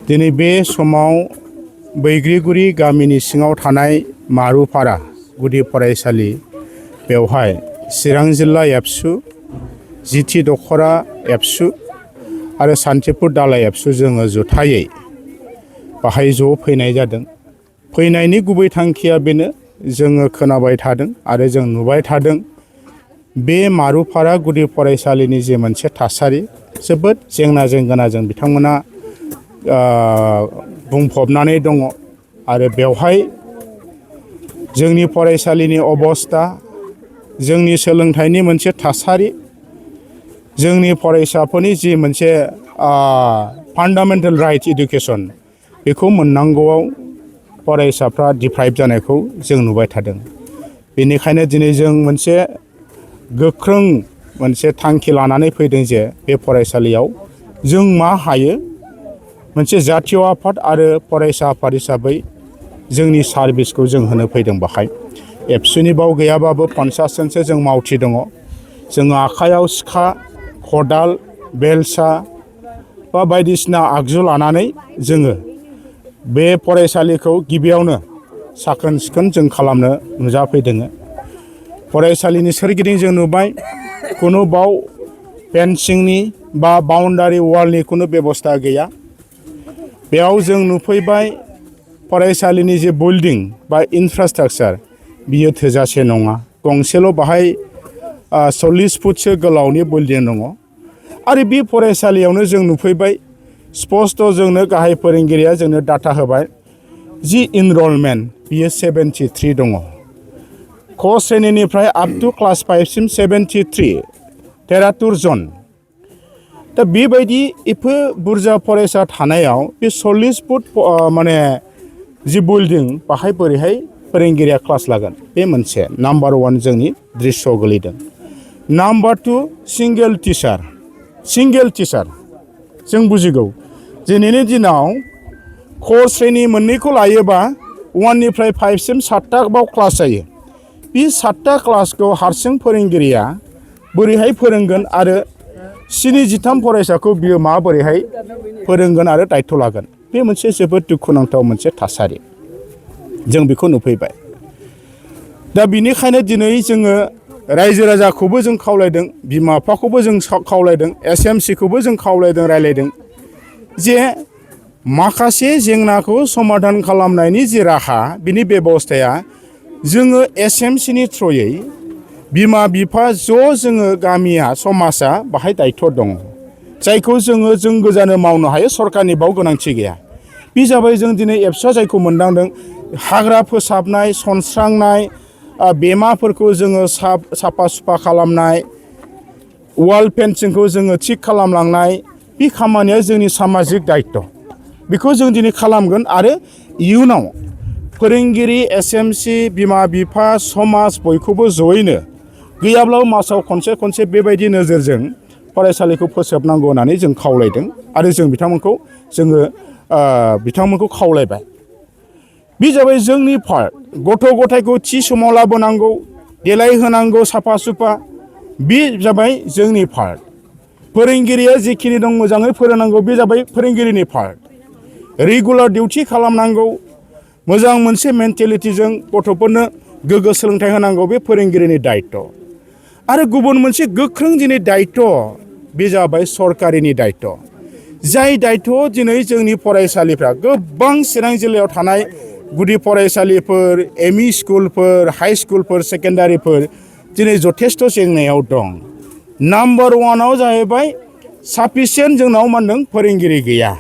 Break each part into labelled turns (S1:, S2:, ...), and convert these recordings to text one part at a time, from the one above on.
S1: दिनै बे समाव बैग्रिगुरि गामिनि सिङाव थानाय मारुपारा गुदि फरायसालि बेवहाय चिरां जिल्ला एबसु जिथि दखरा एबसु आरो सान्थिपुर दालाय एबसु जोङो जुथायै बाहाय ज' फैनाय जादों। फैनायनि गुबै थांखिया बेनो, जोङो खोनाबाय थादों आरो जों नुबाय थादों बे मारुपारा गुदि फरायसालिनि जे मोनसे थासारि जोबोद जेंना जेंगोनाजों बिथांमोना बुंफबनानै दङ आरो बेवहाय जोंनि फरायसालिनि अबस्था, जोंनि सोलोंथाइनि मोनसे थासारि, जोंनि फरायसाफोरनि जि मोनसे फान्डामेन्टेल राइट इडुकेसन बेखौ मोननांगौआव फरायसाफ्रा डिप्राइभ जानायखौ जों नुबाय थादों। बेनिखायनो दिनै जों मोनसे गोख्रों मोनसे थांखि लानानै फैदों जे बे फरायसालियाव जों मा हायो मोनसे जातीय आफाद आरो फरायसा आफाद हिसाबै जोंनि सार्भिसखौ जों होनो फैदों। बाहाय एबसुनि बाव गैयाबाबो 50 जनसो जों मावथि दङ। जोङो आखायाव सिखा, खदाल, बेलसा बा बायदिसिना आगजु लानानै जोङो बे फरायसालिखौ गिबियावनो साखोन सिखोन जों खालामनो नुजाफैदों। फरायसालिनि सोरगिदिं जों नुबाय खुनु बाव फेन्सिंनि बा बाउन्डारि वालनि खुनु बेबस्था गैया। बेयाव जों नुफैबाय फरायसालिनि जे बिल्डिं बा इनफ्रास्ट्राक्चार बियो थोजासे नङा। गंसेल' बाहाय 40 फुटसो गोलावनि बिल्डिं दङ आरो बे फरायसालियावनो जों नुफैबाय स्पष्ट जोंनो गाहाय फोरोंगिरिया जोंनो डाटा होबाय जि इनरलमेन्ट बियो 73 दङ। क श्रेणीनिफ्राय आप टु क्लास 5 सिम 73 जन। दा बेबायदि एफा बुरजा फरायसा थानायाव बे 40 फुट माने जि बिल्डिं बाहाय बोरैहाय फोरोंगिरिया क्लास लागोन, बे मोनसे नाम्बार 1 जोंनि दृश्यआव गोलैदों। नाम्बार 2 सिंगेल टिचार जों बुजिगौ दिनैनि दिनाव क श्रेणी मोननैखौ लायोबा 1 निफ्राय 5 सिम 7टा बाव क्लास जायो। बे 7टा क्लासखौ हारसिं फोरोंगिरिया बोरैहाय फोरोंगोन आरो 73 फरायसाखौ बियो माबोरैहाय फोरोंगोन आरो दायथ' लागोन, बे मोनसे जोबोद दुखुनांथाव मोनसे थासारि जों बेखौ नुफैबाय। दा बिनिखायनो दिनै जोङो रायजो राजाखौबो जों खावलायदों, बिमा बिफाखौबो जों खावलायदों, SMCखौबो जों खावलायदों, रायलायदों जे माखासे जेंनाखौ समाधान खालामनायनि जि राहा बिनि बेबस्थाया जोङो SMCनि थ्रुयै बिमा बिफा जोङो गामिया समाजा बाहाय दायथ' दं, जायखौ जों गोजानो मावनो हायो, सरकारनि बाव गोनांथि गैया। बे जाबाय जों दिनै एबसुआ जायखौ मोनदांदों हाग्रा फोसाबनाय, सनस्रांनाय, बेमाफोरखौ जोङो साफा सुफा खालामनाय, वाल फेन्सिंखौ जोङो थिग खालामलांनाय, बे खामानिया जोंनि सामाजिक दायित्व। बेखौ जों दिनै खालामगोन आरो इयुनाव फोरोंगिरि, SMC, बिमा बिफा, समाज बयखौबो जयैनो गैयाब्लाबो मासाव खनसे बेबायदि नोजोरजों फरायसालिखौ फोसाबनांगौ होननानै जों खावलायदों आरो जों बिथांमोनखौ खावलायबाय। बे जाबाय जोंनि पार्ट। गथ' गथायखौ थि समाव लाबोनांगौ, देलायहोनांगौ, साफा सुफा, बे जाबाय जोंनि पार्ट। फोरोंगिरिया जिखिनि दं मोजाङै फोरोंनांगौ, बे जाबाय फोरोंगिरिनि पार्ट। रेगुलार डिउटि खालामनांगौ, मोजां मोनसे मेन्टेलिटिजों गथ'फोरनो गोग्गो सोलोंथाइ होनांगौ, बे फोरोंगिरिनि दायित्व। आरो गुबुन मोनसे गोख्रों दिनै दायित्व, बे जाबाय सरकारिनि दायित्व। जाय दायित्वआव दिनै जोंनि फरायसालिफ्रा गोबां चिरां जिल्लायाव थानाय गुदि फरायसालिफोर, ME स्कुलफोर, हाइ स्कुलफोर, सेकेन्डारिफोर दिनै जथेस्थ' जेंनायाव दं। नाम्बार 1आव जाहैबाय साफिसियेन्ट जोंनाव मा होनदों फोरोंगिरि गैया।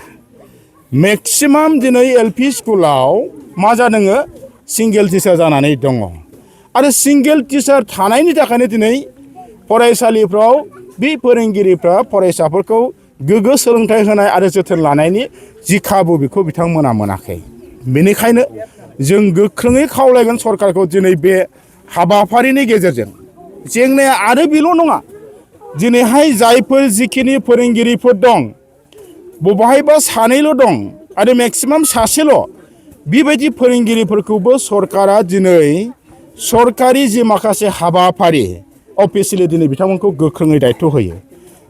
S1: मेक्सिमाम दिनै LP स्कुलाव मा जादों सिंगेल टिचार जानानै दङ आरो सिंगेल टिचार थानायनि थाखायनो दिनै फरायसालिफ्राव बे फोरोंगिरिफ्रा फरायसाफोरखौ गोग्गो सोलोंथाइ होनाय आरो जोथोन लानायनि जि खाबु बेखौ बिथांमोना मोनाखै। बेनिखायनो जों गोख्रोङै खावलायगोन सरकारखौ दिनै बे हाबाफारिनि गेजेरजों। जेंनाया आरो बेल' नङा, दिनैहाय जायफोर जिखिनि फोरोंगिरिफोर दं बबेहायबा सानैल' दं आरो मेक्सिमाम सासेल', बेबायदि फोरोंगिरिफोरखौबो सरकारा दिनै सरकारि जि माखासे हाबाफारि अफिसियेलि दिनै बिथांमोनखौ गोख्रोङै दायित्व होयो।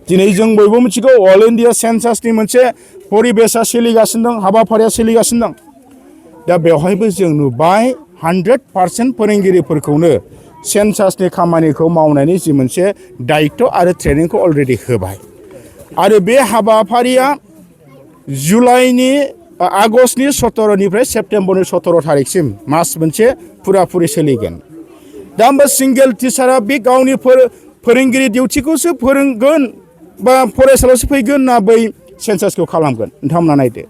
S1: दिनै जों बयबो मिथिगौ अल इन्डिया सेन्सासनि मोनसे परिबेसा सोलिगासिनो दं हाबाफारिया सोलिगासिनो दं दा बेवहायबो जों नुबाय 100% फोरोंगिरिफोरखौनो सेन्सासनि खामानिखौ मावनायनि जि मोनसे दायित्व आरो ट्रेनिंखौ अलरेडि होबाय आरो बे हाबाफारिया जुलाइनि आगष्टनि 17निफ्राय सेप्तेम्बरनि 17 थारिखसिम मास मोनसे फुराफुरि सोलिगोन दा होमबा सिंगेल टिचारा बे गावनि फोरोंगिरि डिउटिखौसो फोरोंगोन बा फरायसालियावसो फैगोन ना बै सेन्सासखौ खालामगोन नोंथांमोना नायदो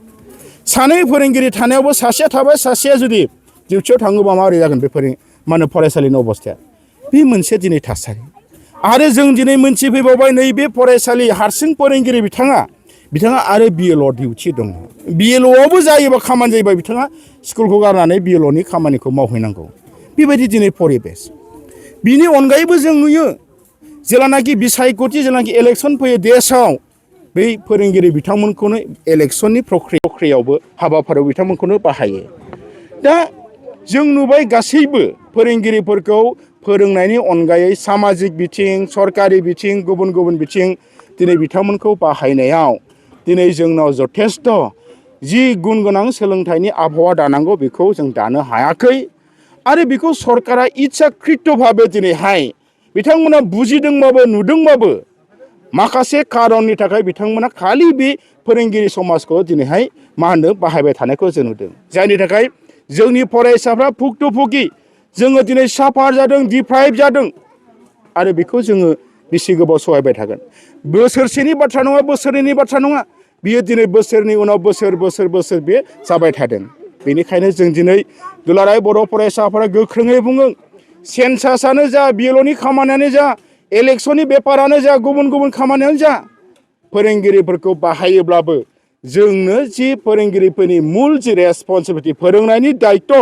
S1: सानै फोरोंगिरि थानायावबो सासेया थाबाय सासेया जुदि डिउटियाव थाङोबा माबोरै जागोन बे फरायसालिनि अबस्थाया बे मोनसे दिनै थासारि आरो जों दिनै मोनथिफैबावबाय नैबे फरायसालि हारसिं फोरोंगिरि बिथाङा आरो बिएलअ डिउटि दङ बिएलअआवबो जायोबा खामानि जायोबा बिथाङा स्कुलखौ गारनानै बिएलअनि खामानिखौ मावहैनांगौ बेबायदि दिनै परिबेस बिनि अनगायैबो जों नुयो जेलानाखि बिसायख'थि जेलानाखि इलेक्सन फैयो देशआव बै फोरोंगिरि बिथांमोनखौनो इलेक्सननि प्रक्रियायावबो हाबाफारियाव बिथांमोनखौनो बाहायो दा जों नुबाय गासैबो फोरोंगिरिफोरखौ फोरोंनायनि अनगायै सामाजिक बिथिं सरकारि बिथिं गुबुन गुबुन बिथिं दिनै बिथांमोनखौ बाहायनायाव दिनै जोंनाव जथेस्थ' जि गुन गोनां सोलोंथाइनि आबहावा दानांगौ बेखौ जों दानो हायाखै आरो बेखौ सरकारा इच्छाकृत भाबे दिनैहाय बिथांमोना बुजिदोंबाबो नुदोंबाबो माखासे खारननि थाखाय बिथांमोना खालि बे फोरोंगिरि समाजखौ दिनैहाय बाहायबाय थानायखौ जों नुदों जायनि थाखाय जोंनि फरायसाफ्रा भुक्तभोगि जोङो दिनै साफार जादों डिप्राइभ जादों आरो बेखौ जोङो बेसे गोबाव सहायबाय थागोन बोसोरसेनि बाथ्रा नङा बोसोरनैनि बाथ्रा नङा बियो दिनै बोसोरनि उनाव बोसोर बे जाबाय थादों बेनिखायनो जों दिनै दुलाराय बर' फरायसाफोरा गोख्रोङै बुङो सेन्सासआनो जा बिएलअनि खामानियानो जा इलेक्सननि बेपारानो जा गुबुन गुबुन खामानियानो जा फोरोंगिरिफोरखौ बाहायोब्लाबो जोंनो जि फोरोंगिरिफोरनि मुल जि रेसपन्सिबिलिटि फोरोंनायनि दायित्व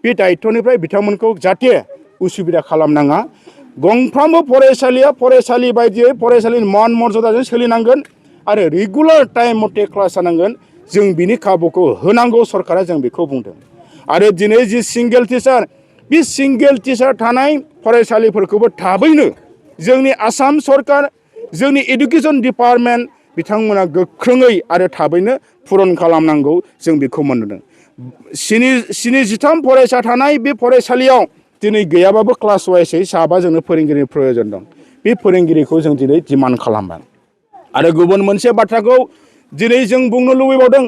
S1: बे दायित्वनिफ्राय बिथांमोनखौ जाहाथे उसुबिदा खालामनाङा गंफ्रामबो फरायसालिया फरायसालि बायदियै फरायसालिनि मान मर्यादाजों सोलिनांगोन आरो रेगुलार टाइम मथे क्लास जानांगोन जों बिनि खाबुखौ होनांगौ सरकारा जों बेखौ बुंदों आरो दिनै जि सिंगेल टिचार बे सिंगेल टिचार थानाय फरायसालिफोरखौबो थाबैनो जोंनि आसाम सरकार जोंनि एडुकेसन डिपार्टमेन्ट बिथांमोना गोख्रोङै आरो थाबैनो पुरन खालामनांगौ जों बेखौ मोनदों 73 फरायसा थानाय बे फरायसालियाव दिनै गैयाबाबो क्लास वाइसै साबा जोंनो फोरोंगिरिनि प्रयोजन दं बे फोरोंगिरिखौ जों दिनै डिमान्ड खालामबाय आरो गुबुन मोनसे बाथ्राखौ दिनै जों बुंनो लुबैबावदों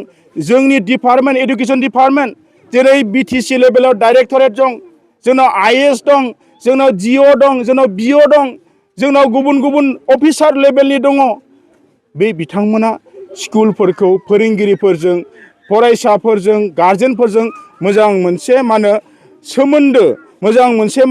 S1: जोंनि डिपार्टमेन्ट एडुकेसन डिपार्टमेन्ट जेरै बिटिसि लेभेलाव डाइरेक्टरेट दं जोंनाव आइएएस दं जोंनाव जिअ दं जोंनाव बिअ दं जोंनाव गुबुन गुबुन अफिसार लेभेलनि दङ बे बिथांमोना स्कुलफोरखौ फोरोंगिरिफोरजों फरायसाफोरजों गार्जेनफोरजों मोजां मोनसे सोमोन्दो मोजां मोनसे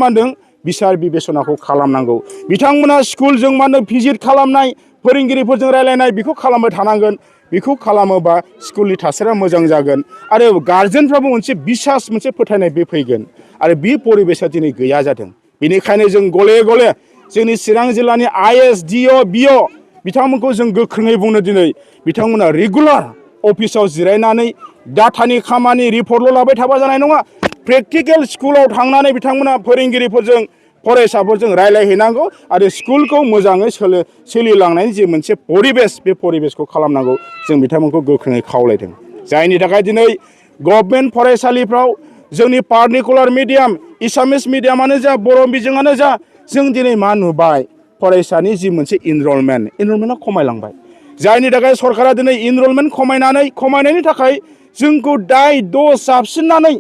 S1: बिसार बिबेसनाखौ खालामनांगौ बिथांमोना स्कुलजों भिजिट खालामनाय फोरोंगिरिफोरजों रायलायनाय बेखौ खालामबाय थानांगोन बेखौ खालामोबा स्कुलनि थासारिया मोजां जागोन आरो गार्जेनफ्राबो मोनसे बिसास मोनसे फोथायनाय बे फैगोन आरो बे परिबेसा दिनै गैया जादों बेनिखायनो जों गले गले जोंनि चिरां जिल्लानि आइएएस डिअ बिअ बिथांमोनखौ जों गोख्रोङै बुंनो दिनै बिथांमोना रेगुलार अफिसाव जिरायनानै डाटानि खामानि रिपर्टल' लाबाय थाबा जानाय नङा प्रेक्टिकेल स्कुलाव थांनानै बिथांमोना फोरोंगिरिफोरजों फरायसाफोरजों रायलायहैनांगौ आरो स्कुलखौ मोजाङै सोलिलांनायनि जे मोनसे परिबेस बे परिबेसखौ खालामनांगौ जों बिथांमोनखौ गोख्रोङै खावलायदों जायनि थाखाय दिनै गभर्नमेन्ट फरायसालिफ्राव जोंनि पार्टिकुलार मिडियाम एसामिस मिडियामानो जा बर' बिजोङानो जा जों दिनै मा नुबाय फरायसानि जि मोनसे इनरलमेन्टआ खमायलांबाय जायनि थाखाय सरकारा दिनै इनरलमेन्ट खमायनायनि थाखाय जोंखौ दाय दस जाबसिननानै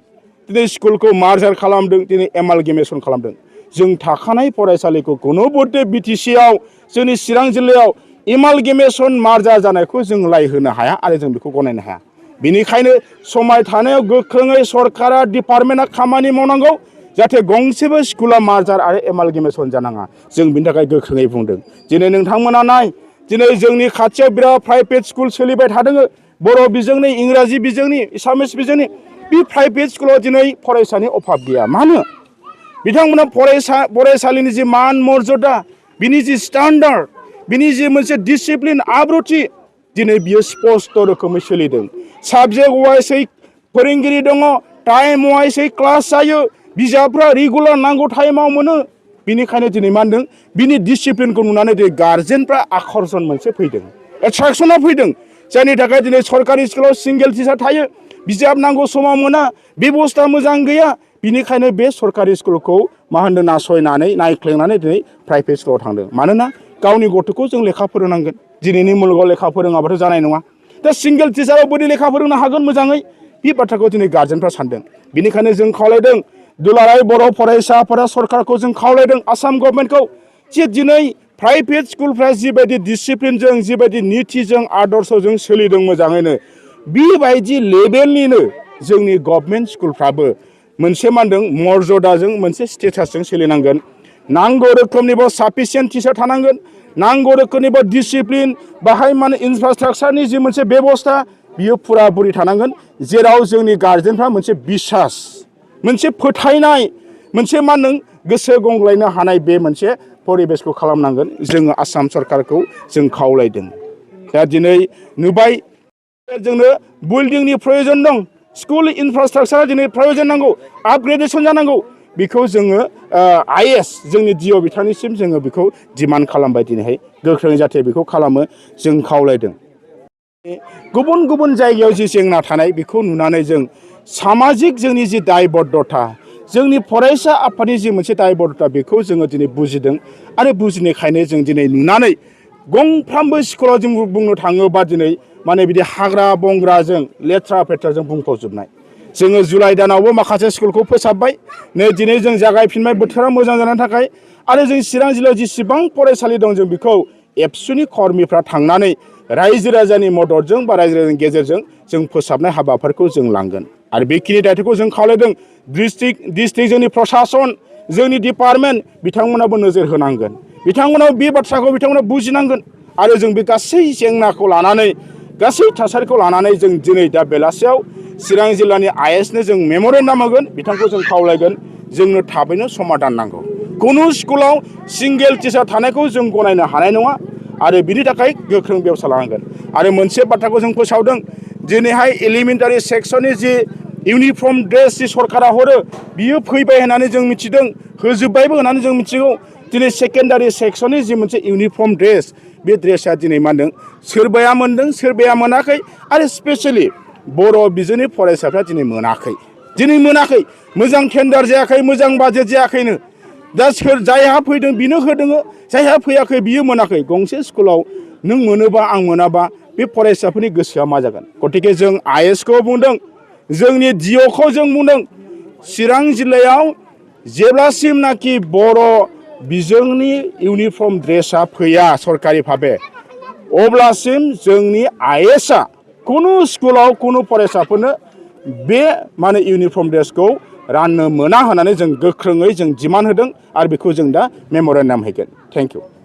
S1: दिनै स्कुलखौ मार्जार खालामदों दिनै एमालगेमेसन खालामदों जों थाखानाय फरायसालिखौ गुनबुद्धि बिटिसिआव जोंनि चिरां जिल्लायाव एमालगेमेसन मार्जार जानायखौ जों लायहोनो हाया आरो जों बेखौ गनायनो हाया बेनिखायनो समाय थानायाव गोख्रोङै सरकारा डिपार्टमेन्टआ खामानि मावनांगौ जाहाथे गंसेबो स्कुला मार्जार आरो एमालगेमेसन जानाङा जों बिनि थाखाय गोख्रोङै बुंदों दिनै नोंथांमोना नाय दिनै जोंनि खाथियाव बिराद प्राइभेट स्कुल सोलिबाय थादों बर' बिजोंनि इंराजि बिजोंनि एसामिस बिजोंनि बे प्राइभेट स्कुलाव दिनै फरायसानि अभाब गैया मानो बिथांमोना फरायसालिनि जि मान मर्यादा बिनि जि स्टान्डार्ड बिनि जि मोनसे डिसिप्लिन आब्रुथि दिनै बियो स्पष्ट रोखोमै सोलिदों साबजेक्ट वाइसै फोरोंगिरि दङ टाइम वाइसै क्लास जायो बिजाबफ्रा रेगुलार नांगौ टाइमाव मोनो बिनिखायनो दिनै मा होनदों बिनि डिसिप्लिनखौ नुनानै दिनै गार्जेनफ्रा आकर्षण मोनसे फैदों एट्राक्सना फैदों जायनि थाखाय दिनै सरकारि स्कुलाव सिंगेल टिचार थायो बिजाब नांगौ समाव मोना बेबस्था मोजां गैया बिनिखायनो बे सरकारि स्कुलखौ मा होनदों नासयनानै नायख्लेंनानै दिनै प्राइभेट स्कुलाव थांदों मानोना गावनि गथ'खौ जों लेखा फोरोंनांगोन दिनैनि मुलुगाव लेखा फोरोङाबाथ' जानाय नङा दा सिंगेल टिचाराव बोरै लेखा फोरोंनो हागोन मोजाङै बे बाथ्राखौ दिनै गार्जेनफ्रा सानदों बिनिखायनो जों खावलायदों दुलाराय बर' फरायसाफोरा सरकारखौ जों खावलायदों आसाम गभर्नमेन्टखौ जे दिनै प्राइभेट स्कुलफ्रा जिबायदि डिसिप्लिनजों जिबायदि नितिजों आदर्शजों सोलिदों मोजाङैनो बेबायदि लेभेलनिनो जोंनि गभर्नमेन्ट स्कुलफ्राबो मोनसे मा होनदों मर्यादाजों मोनसे स्टेटासजों सोलिनांगोन नांगौ रोखोमनिबो साफिसियेन्ट टिचार थानांगोन नांगौ रोखोमनिबो डिसिप्लिन बाहाय माने इनफ्रास्ट्राक्चारनि जि मोनसे बेबस्था बियो फुरा बुरि थानांगोन जेराव जोंनि गार्जेनफ्रा मोनसे बिसास मोनसे फोथायनाय मोनसे मा होनदों गोसो गंग्लायनो हानाय बे मोनसे परिबेसखौ खालामनांगोन जोङो आसाम सरकारखौ जों खावलायदों दा दिनै नुबाय जोंनो बिल्डिंनि प्रयोजन दं स्कुल इनफ्रास्ट्राक्चारा दिनै प्रयोजन नांगौ आपग्रेडेसन जानांगौ बेखौ जोङो आइएस जोंनि डिअ बिथांनिसिम जोङो बेखौ डिमान्ड खालामबाय दिनैहाय गोख्रों जाहाथे बेखौ खालामो जों खावलायदों गुबुन गुबुन जायगायाव जि जेंना थानाय बेखौ नुनानै जों सामाजिक जोंनि जि दायबद्धता जोंनि फरायसा आफादनि जि मोनसे दायबद्धता बेखौ जोङो दिनै बुजिदों आरो बुजिनायखायनो जों दिनै नुनानै गंफ्रामबो स्कुलाव जों बुंनो थाङोबा दिनै माने बिदि हाग्रा बंग्राजों लेथ्रा फेथ्राजों बुंफबजोबनाय जोङो जुलाइ दानावबो माखासे स्कुलखौ फोसाबबाय नै दिनै जों जागायफिनबाय बोथोरा मोजां जानायनि थाखाय आरो जों चिरां जिल्लायाव जेसेबां फरायसालि दं जों बेखौ एबसुनि कर्मिफ्रा थांनानै रायजो राजानि मददजों बा रायजो राजानि गेजेरजों जों फोसाबनाय हाबाफारिखौ जों लांगोन आरो बेखिनि दायथ'खौ जों खावलायदों डिस्ट्रिक्ट जोंनि प्रसासन जोंनि डिपार्टमेन्ट बिथांमोनाबो नोजोर होनांगोन बिथांमोनाबो बे बाथ्राखौ बिथांमोना बुजिनांगोन आरो जों बे गासै जेंनाखौ लानानै गासै थासारिखौ लानानै जों दिनै दा बेलासियाव चिरां जिल्लानि आइएसनो जों मेम'रेन्डाम होगोन बिथांखौ जों खावलायगोन जोंनो थाबैनो समाधान नांगौ खुनु स्कुलाव सिंगेल टिचार थानायखौ जों गनायनो हानाय नङा आरो बिनि थाखाय गोख्रों बेबस्था लानांगोन आरो मोनसे बाथ्राखौ जों फोसावदों दिनैहाय एलिमेन्टारि सेक्सननि जि इउनिफर्म ड्रेस जि सरकारा हरो बियो फैबाय होननानै जों मिथिदों होजोब्बायबो होननानै जों मिथिगौ दिनै सेकेन्डारि सेक्सननि जि मोनसे इउनिफर्म ड्रेस बे ड्रेसा दिनै मा होनदों सोरबाया मोनदों सोरबाया मोनाखै आरो स्पेसियेलि बर' बिजोंनि फरायसाफ्रा दिनै मोनाखै मोजां टेन्डार जायाखै मोजां बाजेट जायाखैनो दा सोर जायहा फैदों बिनो होदों जायहा फैयाखै बियो मोनाखै गंसे स्कुलाव नों मोनोबा आं मोनाबा बे फरायसाफोरनि गोसोआ मा जागोन गतिके जों आइएसखौ बुंदों जोंनि डिअखौ जों बुंदों चिरां जिल्लायाव जेब्लासिमनाखि बर' बिजोंनि इउनिफर्म ड्रेसा फैया सरकारि भाबे अब्लासिम जोंनि आइएसआ खुनु स्कुलाव खुनु फरायसाफोरनो बे माने इउनिफर्म ड्रेसखौ राननो मोना होननानै जों गोख्रोङै जों डिमान्ड होदों आरो बेखौ जों दा मेम'रेन्डाम हैगोन थेंक इउ